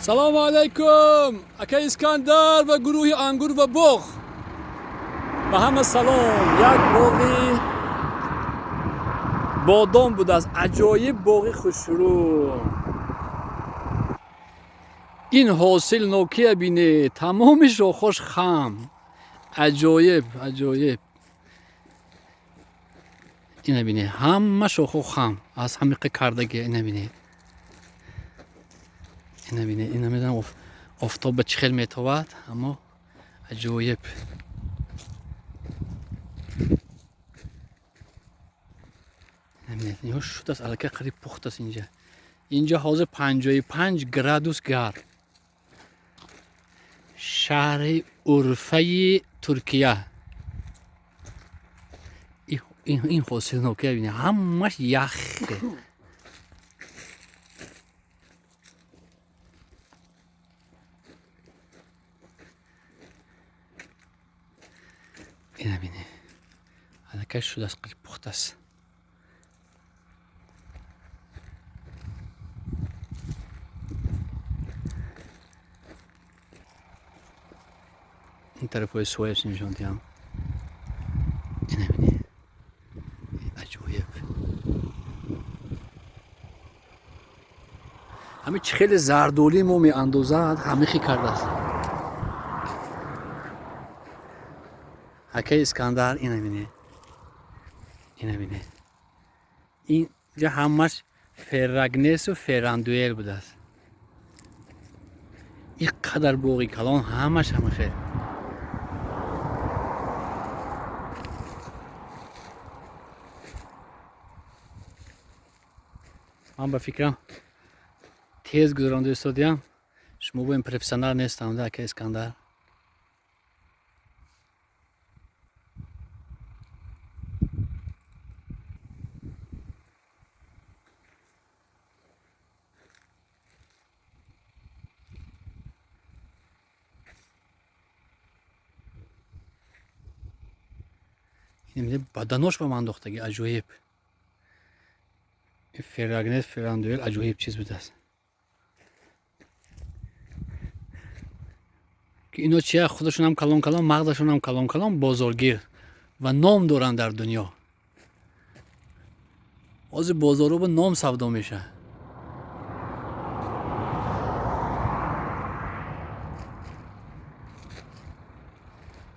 Салому алайкум, ака Искандар ва гурӯҳи Ангур ва боғ. Ба ҳама салом. Як боғи бодом будааст, аҷоиб боғи хушрӯ. Ин ҳосил нокия бине, тамоми шохош хам. Аҷоиб, аҷоиб. Ина бине, ҳама шохо хам, аз ҳамиқа кардаги. Ина бине, ина бине, ина медонам офтоб ба чӣ хел метовад, аммо аҷоиб. Ниҳо шудааст, аллакай қариб пухтааст инҷа. Инҷа ҳозир 55 градус гарм. Шаҳри Урфаи Туркия. Ин ҳосилнокия бина, ҳамаш яхе. Ина бине, аллакай шудааст, қариб пухтааст. Ин тарафҳои сояш нишон диҳам. Ина бини, аҷоиб. Ҳами чӣ хеле зардолӣ мо меандозад, ҳамихи кардааст акаи Искандар. Ина бине, ина бине, инҷа ҳамаш феррагнесу феррандуэл будааст. Ин қадар боғи калон ҳамаш ҳама хел. Ман ба фикрам тез гузаронда истодиям. Шумо бо ин профессионал нестам да, ака Искандар. Баданош ба ман андохтаги, аҷоиб. Феррагнес, феррандуэл аҷоиб чиз будааст. Ки ино чия, худашонам калон калон, мағзашонам калон калон, бозоргир ва ном доранд дар дунё. Ҳозир бозорҳо ба ном савдо мешавад.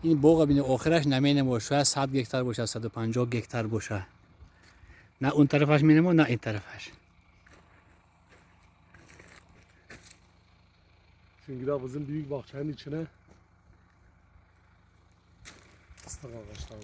Ин боға бине, охираш наменемо, шояд 100 гектар бошад, 150 гектар бошад. На он тарафаш менемо, на ин тарафаш. Çünkü de bizim büyük bahçenin içine fıstık ağaçları.